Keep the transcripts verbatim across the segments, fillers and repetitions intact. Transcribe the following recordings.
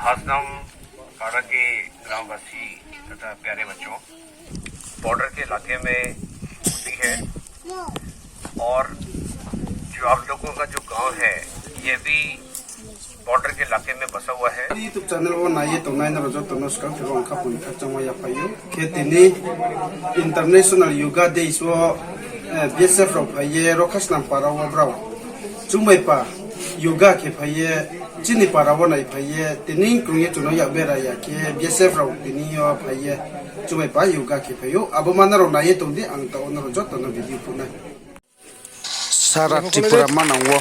हसनम पारा के ग्रामवासी तथा प्यारे बच्चों, बॉर्डर के इलाके में होती है और जो आप लोगों का जो गांव है, ये भी बॉर्डर के इलाके में बसा हुआ है। YouTube channel wo nai ye tongnai nrao joto no skang khe bo ang khaphang ni khakchangmo yaphai ou. Khe tini International Yoga Days wo, eh, B S F rao phai ye ro Khasnam para wo brao chungmai pa yoga khe phai ye, chini para wo nai phai ye, tini krung ye chung no yak bera ya khe B S F rao tini yo phai ye chungmai pa yoga khe phai ou. Abo ma nrao nai ye tong di, ang taoh wo nrao joto no video phnuh nai. Sara Tripura manang wo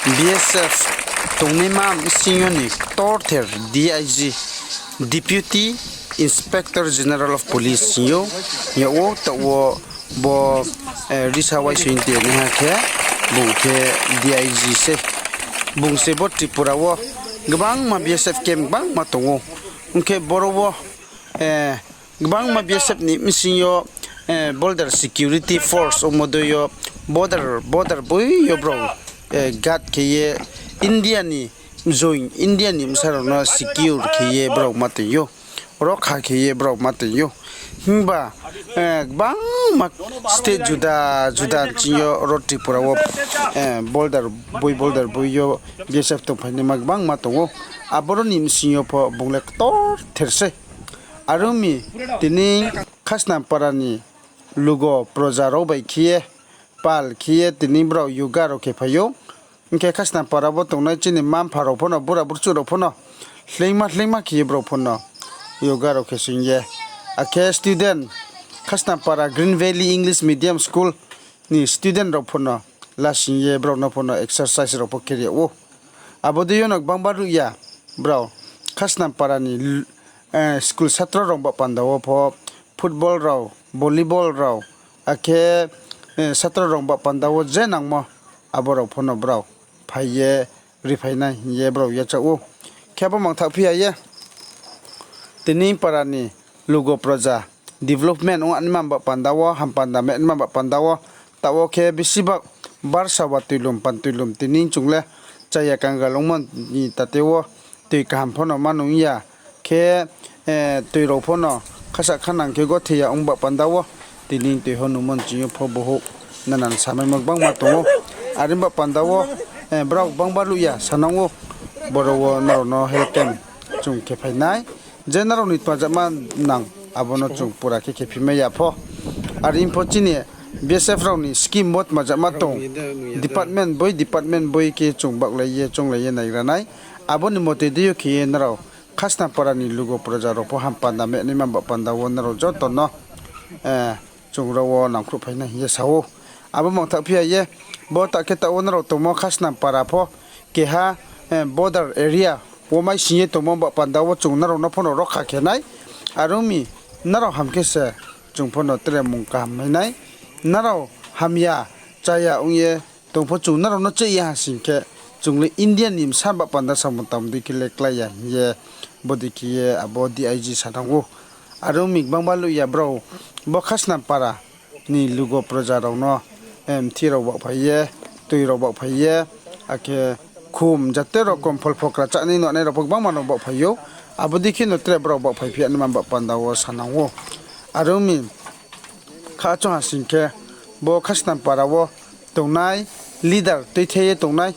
B S F tongnaima bsing yo ni ktorther D I G, Deputy Inspector General of Police hing ou, hing yag ou, taoh wo bo, eh, risa waisoing te naiha khe, bung khe D I G se. Bung se bo Tripura wo gbangma B S F camp gbangma tong ou. Ong khe boro wo, eh, gbangma B S F ni bsing yo, eh, Border Security Force ongmo dei yo border, border boi yo brao, eh, guard khe ye India ni join, India ni bsa rao no secure khe ye brao ma tong ou. Rokha khe ye brao ma tong ou. Himba, eh, gbangma state juda juda bsing yo ro Tripura wo, eh, border boi, border boi yo B S F tongphainaima gbangma tong ou. Aboro ni bsing yo pho bung le ktorther se. Are ong mi, tini Khasnam para ni lugo proja rao bai khe ye, pal khe ye tini brao yoga rao khe phai ou. Ong khe Khasnam para wo tongnai chini mma-mpha rao pho no, bura burchuh rao pho no, hleingma hleingma khe ye brao pho no yoga rao khe sing ye. Akhe student, Khasnam para Green Valley English Medium School ni student rao pho no lasing ye brao no pho no exercise rao pho khe ri yag ou. Abo dei yo no gbangba ruh ya brao Khasnam para ni l-, eh, school satro rao ba panda wo pho football rao, volleyball rao, akhe, eh, satro rao ba panda wo je nangmo abo rao pho no brao phai ye riphai nai hing ye brao yachaoh ou. Khe abo mangthaoh phi ya ye tini para ni lugo proja development ong naima ba panda wo, ham panda ma naima ba panda wo, taoh wo khe bisi bak barsa wa tuilum pan tuilum tini chung le chaya kangal ongmo ni tate wo tui kaham pho no ma nung ya khe, eh, tui rao pho no khasa khanang khe gothi ya ong ba panda wo tini tui ho nungmo ni ching yo pho bohouh nanan samaimo gbangma tong ou. Are ba panda wo, eh, brao gbangba ruh ya sanang ou, boro wo nrao no health camp chung khe phai nai. Je nrao ni tmajama nang, abo no chung pura khe khe phi mai ya pho. Are pho chini B S F rao ni scheme wo tmajama tong, department boi, department boi khe chung baklai ye, chounglai ye naigra nai. Abo ni mote dei yo khe ye nrao Khasnam para ni lugo proja rao pho ham panda ma naima ba panda wo nrao joto no, eh, chung rao wo nangkhruh phai nai hing ye sa ou. Abo mangthaoh phi ya ye, bo ta khe taoh wo nrao tongmo Khasnam para pho keha, eh, border area wo mai sing ye tongmo ba panda wo chung nrao no pho no rokha khe nai. Are ong mi, nrao ham khe se chung pho no tre mung kaham mai nai. Nrao hamya, chaya ong ye tong pho chung nrao no cheh ya ha sing khe, chung le India ni bsa ba panda samung tang dei khe le klái ya hing ye, bodei khe ye abo D I G sanang ou. Are ong mi gbangba luh ya brao, bo Khasnam para ni lugo proja rao no, eh, mthi rao baohphai ye, tui rao baohphai ye, akhe khum jate rokom pholphokra chánai no nai rao pho gbangma no baohphai ou. Abo dei khe no tre brao baohphai phi ya naima ba panda wo sanang ou. Are ong mi kha choung ha sing khe, bo Khasnam para wo tongnai leader tuithe ye tongnai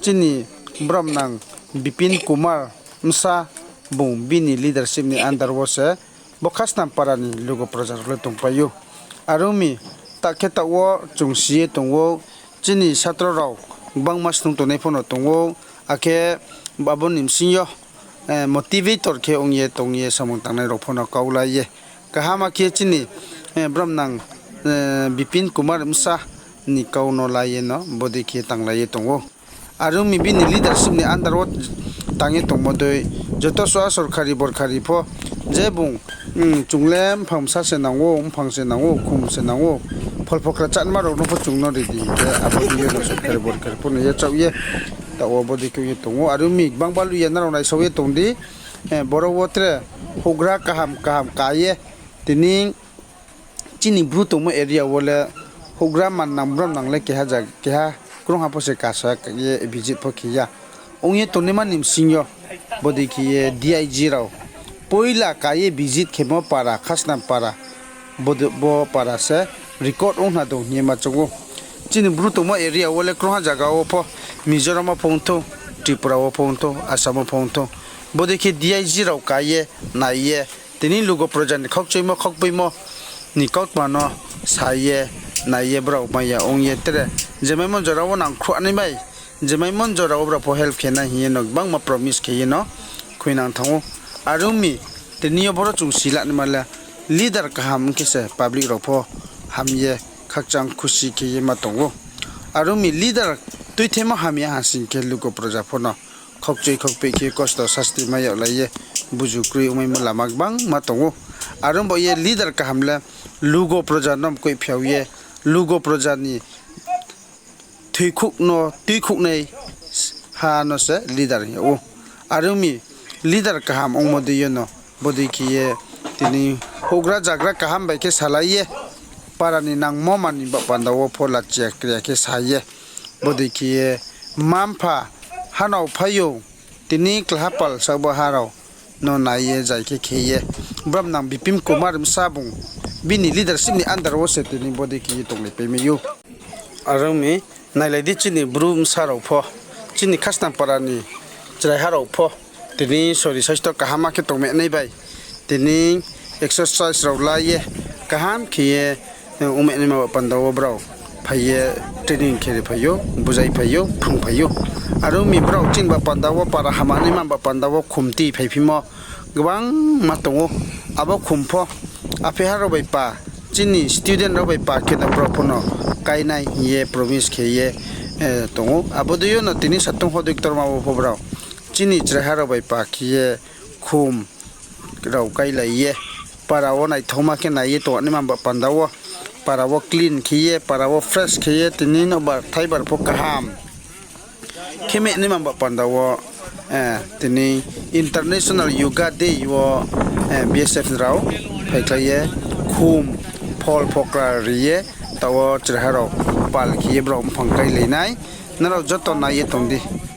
chini bromnang Bipin Kumar bsa, bung bini leadership ni under wo se bo Khasnam para ni lugo proja rao le tongpai ou. Are ong mi, ta khe taoh wo chung si ye tong ou, chini satro rao gbangma snung tongnai pho no tong ou, akhe abo ni bsing yo, eh, motivator khe ong ye tong ye samung tangnai rao pho no kau lai ye. Kaham khe chini, eh, bromnang, eh, Bipin Kumar bsa ni kau no lai ye no bodei khe tanglai ye tong ou. Are ong mi bini leadership ni under wo tang ye tongmo dei, joto sua sorkari borkari pho, je bung, mm, chung le mphang bsa se nang ou, mphang se nang ou, khum se nang ou, pholphokra chánma rao no pho chung no ri di hing khe, abo dei yo no sorkari borkari pho no yachaoh ye, taoh wo bodei khe ye tong ou. Are ong mi gbangba luh ya nrao naisao ye tong di, eh, boro wo tre houhgra kaham kaham ka ye, tini chini Bru tongmo area wo le houhgra mannang bromnang le keha ja-, keha krungha pho se kasa ye visit pho khe ya. Ong ye tongnaima ni bsing yo, Bodei khe ye D I G rao poila ka ye visit khemo para, Khasnam para, bo para se record ong hna dong hing ye ma choung ou. Chini Bru tongmo area wo le krungha zaga wo pho, Mizoram wo pho ong thou, Tripura wo pho ong thou, Assam wo pho ong thou, bodei khe D I G rao ka ye, nai ye, tini lugo proja ni khaukchoimo, khaukpoimo ni kautma no sa ye, nai ye brao maya ong ye tre, je maimo jora wo nangkhruh nai bai, je maimo jora wo brao pho help khe nai hing ye no gbangma promise khe ye no khuinang thanng ou. Are ong mi, tini yo boro chung si la naima le, leader kaham ong khe se public rao pho ham ye khakchang khusi khe ye ma tong ou. Are ong mi, leader tuithaimo hamya ha sing khe lugo proja pho no khaukchoi khaukpei khe kosto sasti mai yag lai ye buzu kroi ongmaimo lama gbangma tong ou. Are ong bo ye leader kaham le lugo proja no mkoih phiao ye, lugo proja ni thoikhouh no tuikhouhnai ha no se leader hing yag ou. Are ong mi, leader kaham ongmo dei yo no bodei khe ye tini houhgra zagra kaham bai khe salai ye, para ni nangmo mani ba panda wo pho lachia kria khe sa ye, bodei khe ye mma-mpha hanao phai ou, tini klaha pal sabo ha rao no nai ye zai khe khe ye, brom nang Bipin Kumar bsa bung, bini leadership ni under wo se tini bodei khe ye tonglaipai mai ou. Are ong mi, nailai di chini Bru bsa rao pho, chini Khasnam para ni chraiha rao pho, tini sori saisto kaham khe tongmai nai bai, tini exercise rao la ye, kaham khe ye, ongmai naima ba panda wo brao phai ye training khe ri phai ou, buzai phai ou, phrung phai ou. Are ong mi brao chini ba panda wo para hama naima ba panda wo khumti phaiphimo gbangma tong ou. Abo khum pho apheha rao bai pa, chini student rao bai pa khe no brao pho no kainai hing ye promise khe ye tong ou. Abo dei yo no tini satung hodei ktorma wo pho brao chini chraiha rao bai pa khe ye khum rao kailai ye, para wo naithaoma khe nai ye tongnaima ba panda wo, para wo clean khe ye, para wo fresh khe ye, tini no bar thai bar pho kaham khe mai naima ba panda wo, tini International Yoga Day wo, B S F rao phaikhlai ye, khum, phol phokra ri ye, taoh wo chraiha rao pal khe ye brao mphang kailai nai. Nrao joto nai ye tong di.